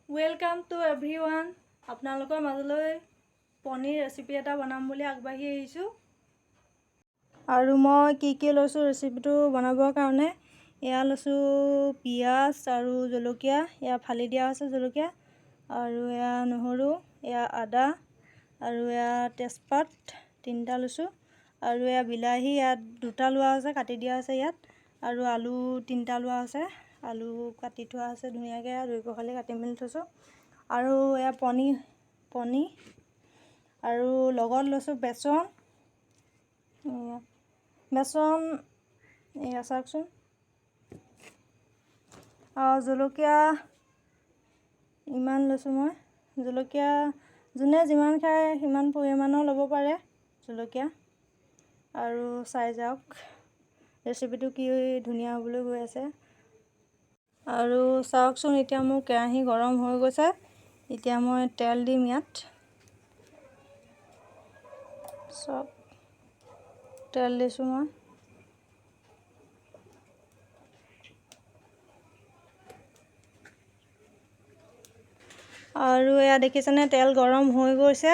Welcome to everyone. আপোনালোকৰ মাজলৈ paneer recipe এটা বনাম বুলি আগবাঢ়ি আহিছোঁ। আৰু মই কি কি লৈছোঁ ৰেচিপিটো বনাবৰ কাৰণে, এয়া লৈছোঁ পিঁয়াজ আৰু জলকীয়া, এয়া ফালি দিয়া হৈছে জলকীয়া, আৰু এয়া নহৰু, এয়া আদা আৰু এয়া তেজপাত তিনিটা লৈছোঁ, আৰু এয়া বিলাহী ইয়াত দুটা লোৱা হৈছে, কাটি দিয়া হৈছে ইয়াত, আৰু আলু তিনিটা লোৱা হৈছে, আলু কাটি থোৱা আছে ধুনীয়াকৈ, ধুই পখালি কাটি মেলি থৈছোঁ। আৰু এয়া পনীৰ আৰু লগত লৈছোঁ বেচন, এয়া বেচন, এয়া চাওকচোন, আৰু জলকীয়া ইমান লৈছোঁ মই। জলকীয়া যোনে যিমান খায় সিমান পৰিমাণৰ ল'ব পাৰে জলকীয়া। আৰু চাই যাওক ৰেচিপিটো কি ধুনীয়া হ'বলৈ গৈ আছে। আৰু চাওকচোন, এতিয়া মোৰ কেৰাহী গৰম হৈ গৈছে, এতিয়া মই তেল দিম ইয়াত। চাওক, তেল দিছোঁ মই। আৰু এয়া দেখিছেনে, তেল গৰম হৈ গৈছে।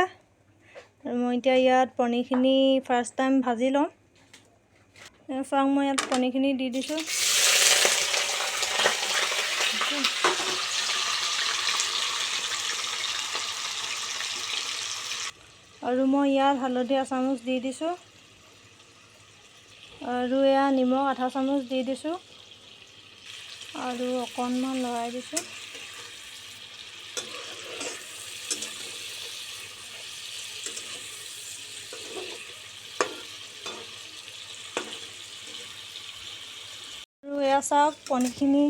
আৰু মই এতিয়া ইয়াত পনীৰখিনি ফাৰ্ষ্ট টাইম ভাজি ল'ম। চাওক, মই ইয়াত পনীৰখিনি দি দিছোঁ। আৰু মই ইয়াত হালধি এচামুচ দি দিছোঁ, আৰু এয়া নিমখ আধা চামুচ দি দিছোঁ, আৰু অকণমান লৰাই দিছোঁ। আৰু এয়া চাওক পনীৰখিনি,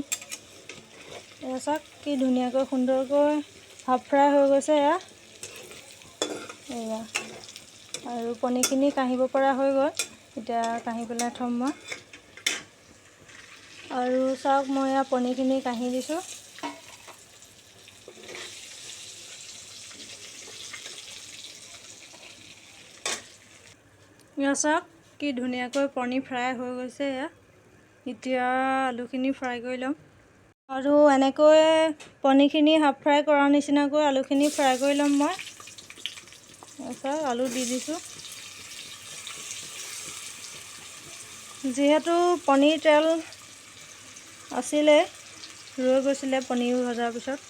এয়া চাওক কি ধুনীয়াকৈ সুন্দৰকৈ হাফ ফ্ৰাই হৈ গৈছে এয়া। এয়া আৰু পনীৰখিনি কাঢ়িব পৰা হৈ গ'ল, এতিয়া কাঢ়ি পেলাই থ'ম মই। আৰু চাওক, মই এয়া পনীৰখিনি কাঢ়ি দিছোঁ। এয়া চাওক কি ধুনীয়াকৈ পনীৰ ফ্ৰাই হৈ গৈছে এয়া। এতিয়া আলুখিনি ফ্ৰাই কৰি ল'ম। আৰু এনেকৈ পনীৰখিনি হাফ ফ্ৰাই কৰাৰ নিচিনাকৈ আলুখিনি ফ্ৰাই কৰি ল'ম মই। চাওক, আলু দি দিছোঁ। যিহেতু পনীৰ তেল আছিলে, ৰৈ গৈছিলে পনীৰ ভজাৰ পিছত,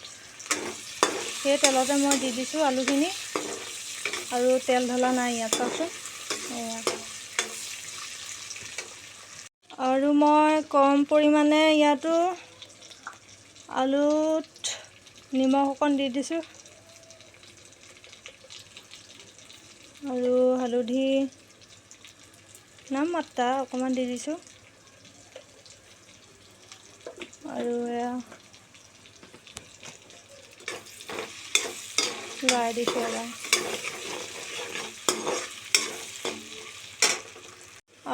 সেই তেলতে মই দি দিছোঁ আলুখিনি। আৰু তেল ঢলা নাই ইয়াত, চাওকচোন এয়া। আৰু মই কম পৰিমাণে ইয়াতো আলুত নিমখ অকণ দি দিছোঁ, আৰু হালধি নাম মাত্ৰা অকণমান দি দিছোঁ। আৰু এয়া লৰাই দিছোঁ এবাৰ।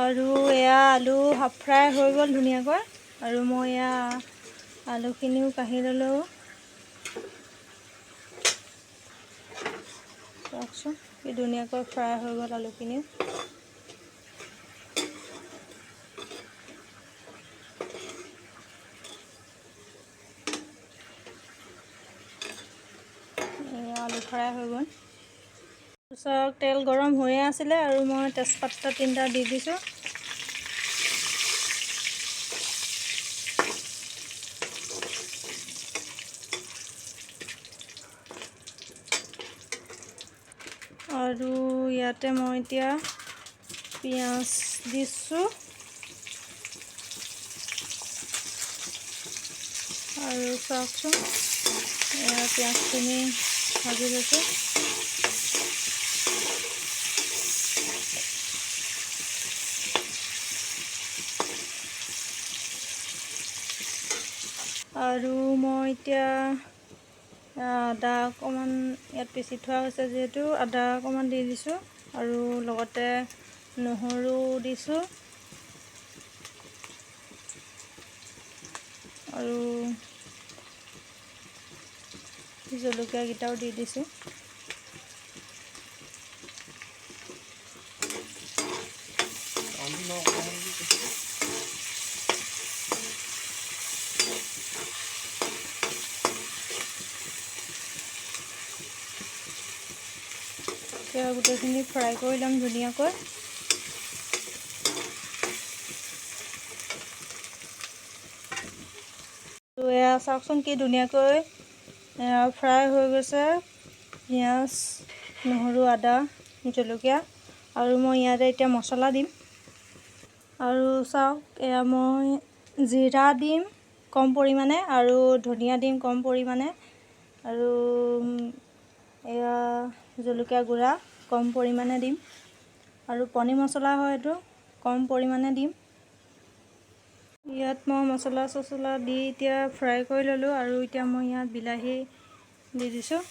আৰু এয়া আলু হাফ ফ্ৰাই হৈ গ'ল ধুনীয়াকৈ। আৰু মই এয়া আলুখিনিও কাঢ়ি ল'লোঁ। চাওকচোন কি ধুনীয়াকৈ ফ্ৰাই হৈ গ'ল আলুখিনিও। এয়া আলু ফ্ৰাই হৈ গ'ল। চাওক, তেল গৰম হৈয়ে আছিলে আৰু মই তেজপাত তিনিটা দি দিছোঁ। আৰু ইয়াতে মই এতিয়া পিঁয়াজ দিছোঁ, আৰু চাওকচোন এয়া পিঁয়াজখিনি ভাজি লৈছোঁ। আৰু মই এতিয়া আদা অকণমান ইয়াত পিচি থোৱা হৈছে, যিহেতু আদা অকণমান দি দিছোঁ, আৰু লগতে নহৰু দিছোঁ, আৰু জলকীয়াকেইটাও দি দিছোঁ। এতিয়া গোটেইখিনি ফ্ৰাই কৰি ল'ম ধুনীয়াকৈ। এয়া চাওকচোন কি ধুনীয়াকৈ ফ্ৰাই হৈ গৈছে পিঁয়াজ, নহৰু, আদা, জলকীয়া। আৰু মই ইয়াতে এতিয়া মছলা দিম। আৰু চাওক, এয়া মই জিৰা দিম কম পৰিমাণে আৰু ধনিয়া দিম কম পৰিমাণে আৰু এয়া জলকীয়া গুড়া কম পৰিমাণে দিম আৰু পনীৰ মছলা হয় এইটো কম পৰিমাণে দিম। ইয়াত মই মছলা চছলা দি এতিয়া ফ্ৰাই কৰি ল'লোঁ। আৰু এতিয়া মই ইয়াত বিলাহী দি দিছোঁ।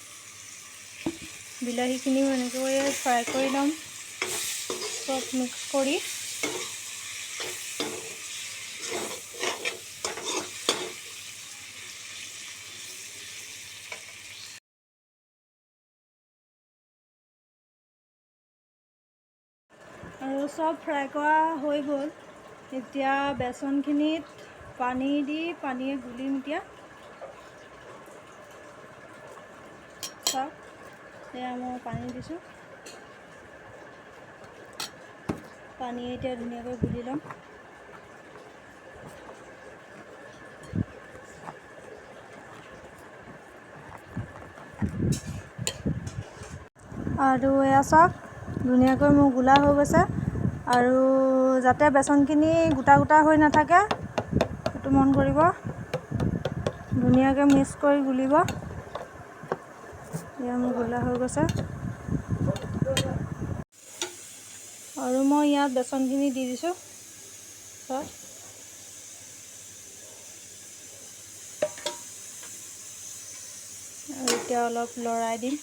বিলাহীখিনিও এনেকৈয়ে ফ্ৰাই কৰি ল'ম চব মিক্স কৰি। আৰু চব ফ্ৰাই কৰা হৈ গ'ল। এতিয়া বেচনখিনিত পানী দি পানীয়ে গুলিম। এতিয়া চাওক, এয়া মই পানী দিছোঁ। পানী এতিয়া ধুনীয়াকৈ গুলি ল'ম। আৰু এয়া চাওক, ধুনীয়াকৈ মোৰ গোলা হৈ গৈছে। আৰু যাতে বেচনখিনি গোটা গোটা হৈ নাথাকে সেইটো মন কৰিব। ধুনীয়াকৈ মিক্স কৰি গুলিব। এয়া মোৰ গোলা হৈ গৈছে। আৰু মই ইয়াত বেচনখিনি দি দিছোঁ। চাওক, আৰু এতিয়া অলপ লৰাই দিম।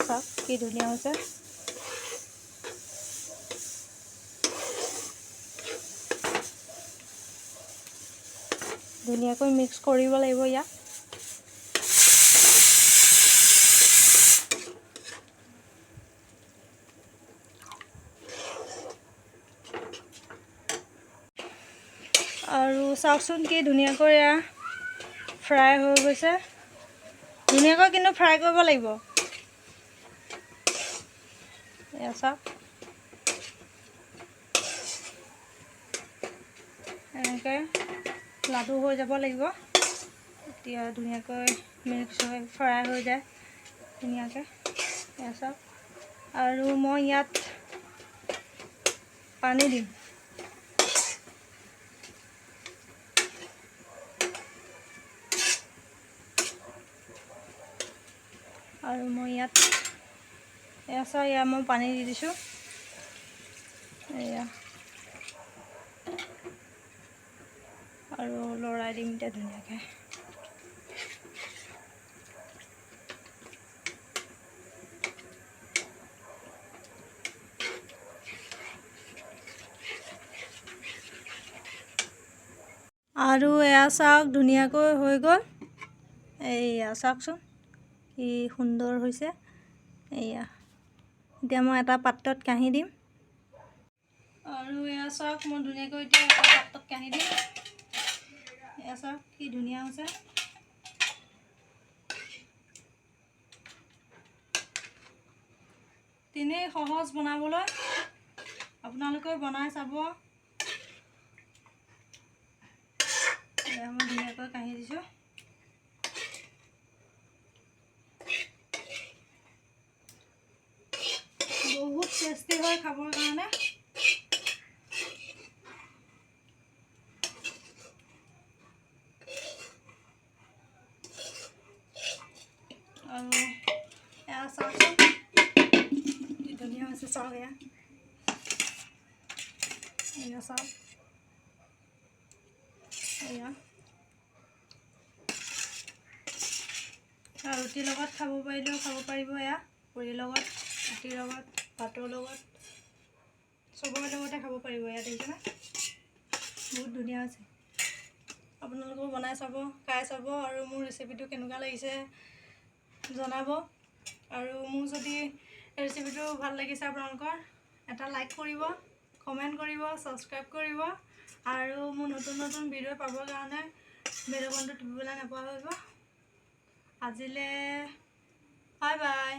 চাওক কি ধুনীয়া হৈছে। ধুনীয়াকৈ মিক্স কৰিব লাগিব ইয়াক। আৰু চাওকচোন কি ধুনীয়াকৈ এয়া ফ্ৰাই হৈ গৈছে। ধুনীয়াকৈ কিন্তু ফ্ৰাই কৰিব লাগিব। এয়া চাওক, এনেকৈ লাডু হৈ যাব লাগিব। এতিয়া ধুনীয়াকৈ মিক্স হৈ ফ্ৰাই হৈ যায় ধুনীয়াকৈ। এয়া চাওক। আৰু মই ইয়াত পানী দিম। আৰু মই ইয়াত এয়া চাওক, এয়া মই পানী দি দিছোঁ। এয়া আৰু লৰাই দিম এতিয়া ধুনীয়াকৈ। আৰু এয়া চাওক, ধুনীয়াকৈ হৈ গ'ল। এইয়া চাওকচোন কি সুন্দৰ হৈছে। এয়া এতিয়া মই এটা পাত্ৰত কাঁহী দিম। আৰু এয়া চাওক, মই ধুনীয়াকৈ এতিয়া এটা পাত্ৰত কাঁহী দিম। এয়া চাওক কি ধুনীয়া হৈছে। তেনেই সহজ বনাবলৈ, আপোনালোকেও বনাই চাব। এয়া মই ধুনীয়াকৈ কাঁহী দিছোঁ। বহুত টেষ্টি হয় খাবৰ কাৰণে। আৰু এয়া চাওকচোন কি ধুনীয়া হৈছে। চাওক এয়া, এয়া চাওক, এয়া ৰুটিৰ লগত খাব পাৰিলেও খাব পাৰিব। এয়া পুৰিৰ লগত, ৰুটিৰ লগত, ভাতৰ লগত, চবৰে লগতে খাব পাৰিব। এয়া দেখিছেনে, বহুত ধুনীয়া হৈছে। আপোনালোকেও বনাই চাব, খাই চাব আৰু মোৰ ৰেচিপিটো কেনেকুৱা লাগিছে জনাব। আৰু মোৰ যদি ৰেচিপিটো ভাল লাগিছে আপোনালোকৰ, এটা লাইক কৰিব, কমেণ্ট কৰিব, ছাবস্ক্ৰাইব কৰিব। আৰু মোৰ নতুন নতুন ভিডিঅ' পাবৰ কাৰণে বেল আইকনটো টিপিবলৈ নাপাহৰিব। আজিলৈ বাই বাই।